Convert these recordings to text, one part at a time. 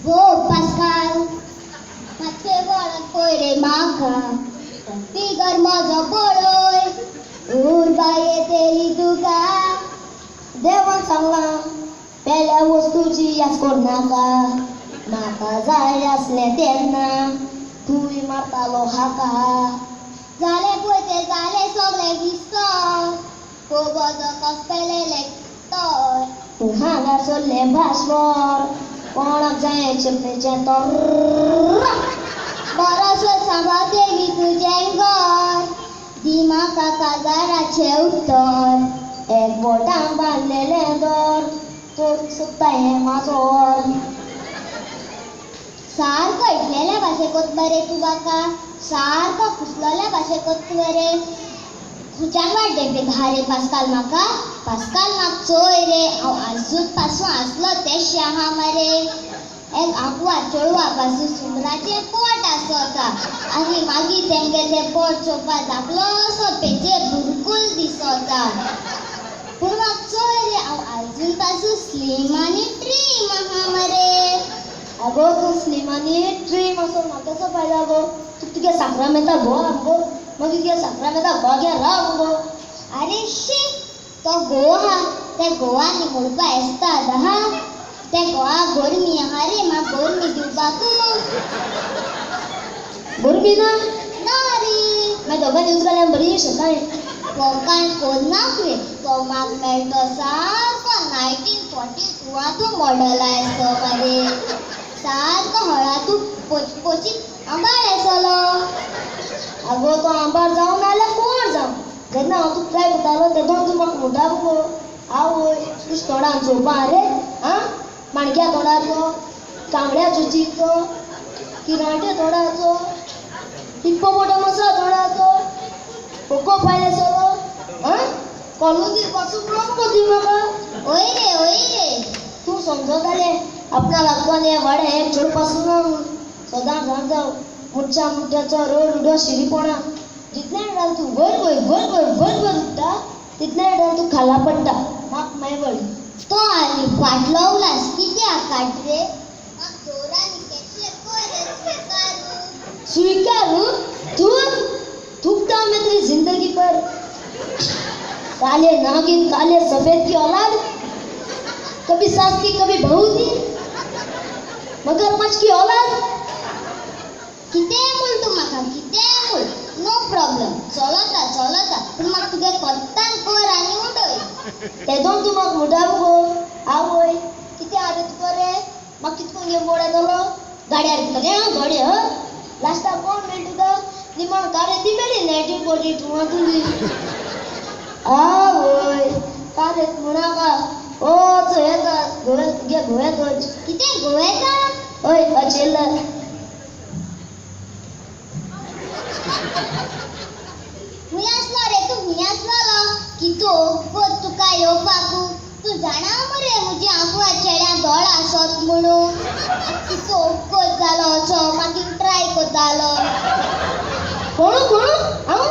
वो पास्काल, मातशें वळख पळय रे म्हाका, फिगर म्हजो पळय, उर्बा येतली तुका. देवान सांगलां पेल्या वस्तूची याद करनाका. म्हाका जाय आसलें तेन्ना तूंय मारतालो हाका. जालें पळय तें जालें सगळें विसर, कोबोजो कसपेलेलें तर. तूं हांगा सरलें भास्वर, कोणाक जाय चिमणेचें तर. बरोसो सांबाळतेली तुजें घर, दी म्हाका काजाराचें उत्तर. एक बोटान बांदलेलें दर, तोडूंक सोदता हें माजोर. सारको इटलेल्या भाशे कोत मरे तूं म्हाका, सारको कुसलोल्या भाशे कोत मरे. खंयच्यान वाड्डें बेघा रे पास्काल म्हाका? पास्काल म्हाका चोय रे, हांव आजून पासून आसलो तेशें आहा मरे. एक आंकवा चेडवा पासून सुंदराचें पोट आसता आनी मागीर तेंगे तें पोट चोवपा धाकलोसो पेजे बुरकुल दिसता. पूण म्हाका चोय रे, हांव आजून पासून स्लीम आनी ट्रीम आहा मरे. आगो तूं स्लीम आनी ट्रीम आसोन म्हाका कसो फायदो आगो? तुका तुगे साकरामेंता घोव आहा मुगो, मागीर तुगे साकरामेंता घोवा घे राव मुगो. अरे शी, तो घोव आहा त्या घोवान निमोडपा येसता आहा. त्या घोवा गोरमी आहा रे, म्हाका गोरमी दिवपाकू. गरमी ना? ना रे. मागीर दोगांनी यूज घाल्यार बरी सकाळी. कोकान कोन्नाक रे, तो म्हाका मेळटो सारको 1942 मॉडल आसतो मरे. सारको हळातू पोचपोचीत आंबाड आसलो. आगो तो आंबार जावं नाजाल्यार कोण जावं, जेन्ना हांव तुका ट्राय करतालो तेदोन तूं म्हाका म्हणटा मुगो, आवय तुज्या तोंडान चोवपा रे आं, माणक्या तोंडाचो, कांबड्या चोंचीचो, किरांट्या तोंडाचो, हिप्पोपोटमसा तोंडाचो, कोको पायले सलो आं, कॉलोनीर पासून म्हणून मुगो तुवें म्हाका. ओय रे, ओय रे. तूं समजतालें आपणा लागपान हें वाड्या एक चेडूं पासून ना म्हूण. सदां जाण जावं मुटच्या मुट्याचो रोड उडो शिरीपोणा. जितले वेळार तूं वयर वयर वयर वयर वयर वयर उडटा तितले वेळार तूं खाला पडटा. म्हाका मागीर वळ. तो आनी फाटलो उलास कित्याक काड रे? म्हाका जोरांनी केशें कर रे स्विकारू. स्वीकारू तू थूकता मैं तेरी जिंदगी पर. काले नागिन काले सफेद की औलाद, कभी सास की कभी बहू थी, मगरमच्छ की औलाद. कितेंय म्हूण तूं म्हाका, कितेंय म्हूण, नो प्रॉब्लम, चलता चलता. पूण म्हाका तुगे कोत्तान कर आनी उडय. तेदोन तूं म्हाका म्हणटा मुगो, आवय कितें आहा रे तुका रे, म्हाका कितको घेवन बोड येतलो गाडयार दितलें हांव गाडी. ह लास्टाक कोण मेळटा तुका? निमाण कार ती मेळ्ळी 1942 तुजी. आवय कार म्हणाका वच येता गोव्यात, तुगे गोव्यात वच. कितें गोव्याता? हय अचेल. खूंय आसलो रे तूं? खूंय आसलोलो? कितू ओगोत तुका येवपाकू. तूं जाणा मरे म्हजी आंकवा चेड्या दोळ आसत म्हणून. कितू ओगोत जालो असो मागीर ट्राय करतालो. कोण कोण? हांव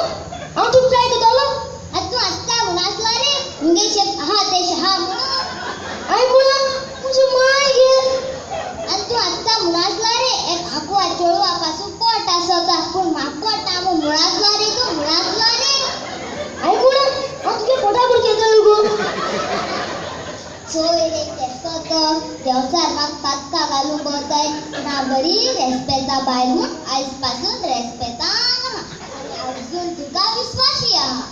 हांव तुका ट्राय करतालो? आतां तूं आसता म्हूण आसलो रे मुगे शेप आहा तेशें आहा म्हणून. हांवें म्हणलां म्हजी माय गे. आनी तूं आसता म्हूण आसलो रे एक आंकवा चेडवा पासून पोट आसता पूण म्हाका पोट ना म्हूण आसलो रे तूं, म्हूण आसलो रे. हांवें म्हणलां हांव तुगे पोटा भुरगें गो. चोय रे केसो तो देंवचार म्हाका पातकां घालूंक भोंवताय. पूण हांव बरी रेस्पेता बायल म्हूण आयज पासून रेस्पेतान आहा आनी अजून तुका विस्वाशी आहा.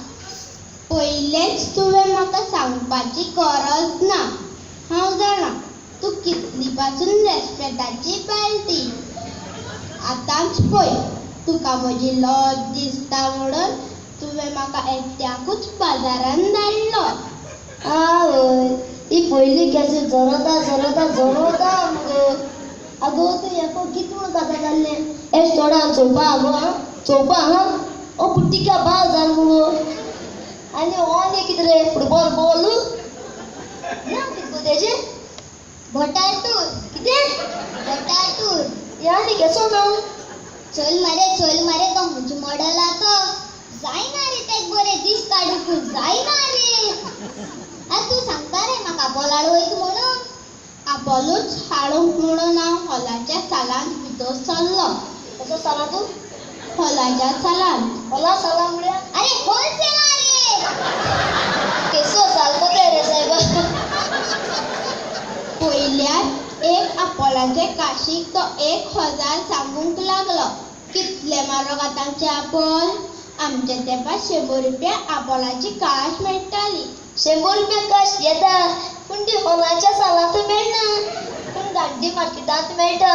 पयलेंच तुवें म्हाका सांगपाची गरज ना, हांव जाणा तूं कितली पासून रेस्पेताची बायल ती. आतांच पळय तुका म्हजी लज दिसता म्हणून तुवें म्हाका एकट्याकूच बाजारान धाडलो. आवय ही पयली कॅसेट झरता झरता झरता मुगो. आगो तूं हें कितें म्हणून खाता जाल्लें एश तोंडान चोवपा आगो आं चोवपा आं, ओ पुट्टिका बाल जाल मुगो. आनी ऑन कितें रे फुटबॉल बॉल नांव कितें गो तेजें? बटाटूर. कितें? बटाटूर. हें आनी केसो नांव? चल मरे चल मरे, तो म्हज्या मॉडला तो जायना रे, तेक बरे दीस काडूंक जायना रे. आतां तूं सांगता रे म्हाका आपोल हाडूं वयता म्हणून? आपोलूच हाडूंक म्हणून हांव हॉलाच्या सालांत भितर सरलो. कसो साला तूं? हॉलाच्या सालांत. होला साला म्हळ्यार? अरे होलसेला रे. केसो साल कोते रे सायबा. पयल्यार एक आपोलाचे काशीक तो 1000 सांगूंक लागलो. कितले म्हारग आतांचे आपोल. आमच्या तेंपार 100 रुपया आपोलाची काश मेळटाली. 100 रुपया काश येता, पूण ती हॉलाच्या सालांत मेळना, पूण गांधी मार्केटांत मेळटा.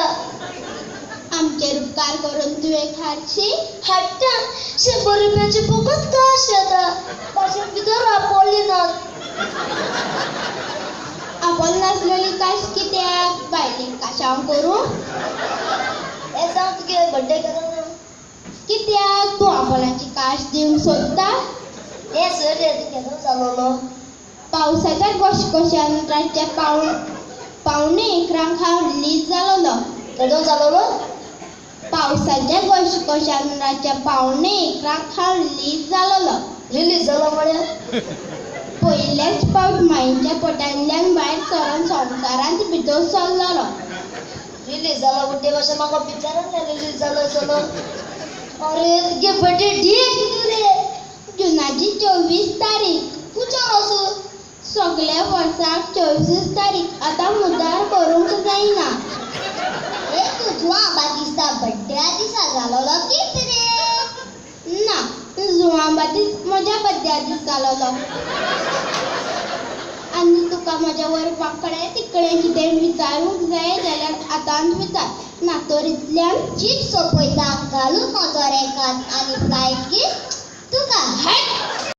आमचेर उपकार करून तुवें हाडशी. हाडटा. 100 रुपयाची फकत काश येता, ताचे भितर आपोली ना. आपोल नासलेली काश कित्याक बायलेक काशांव करूं? हें सांग, तुगे बड्डे केन्ना? कित्याक तूं आपोलाची काश दिवंक सोदता? हें सर रे, तूं केन्ना जालोलो? पावसाच्या घोशघोशान रातच्या 10:45 हांव रिलीज जालोलो. केदों जालोलो? पावसाच्या घोशघोशान रातच्या 10:45 हांव रिलीज जालोलो. रिलीज जालो म्हळ्यार? पयलेच फावट मांयच्या पोटांतल्यान भायर सरून संवसारांत भितर सरलोलो. रिलीज जालो म्हण ते भाशेन म्हाका पिक्चरान रिलीज जालो चलो. अरे, तुगे बड्डे डेट कितें रे? जुनाची 24 तारीख. खंयच्यान वचूं? सगल्या वर्साक 24 तारीख. आतां मुद्दाम करूंक जायना. हे तूं जुआ बातिस्ता बड्ड्या दिसा जालोलो कित रे? ना, जुआं बातीस म्हज्या बड्ड्या दीस जालोलो. आनी तुका म्हज्या वरपा कडेन तिकडें कितें विचारूंक जाय जाल्यार आतांच विचार, ना तर इतल्यान जीप सोंपयता, घालून म्हजो रेकाद आनी फ्लायट किस तुका. हट.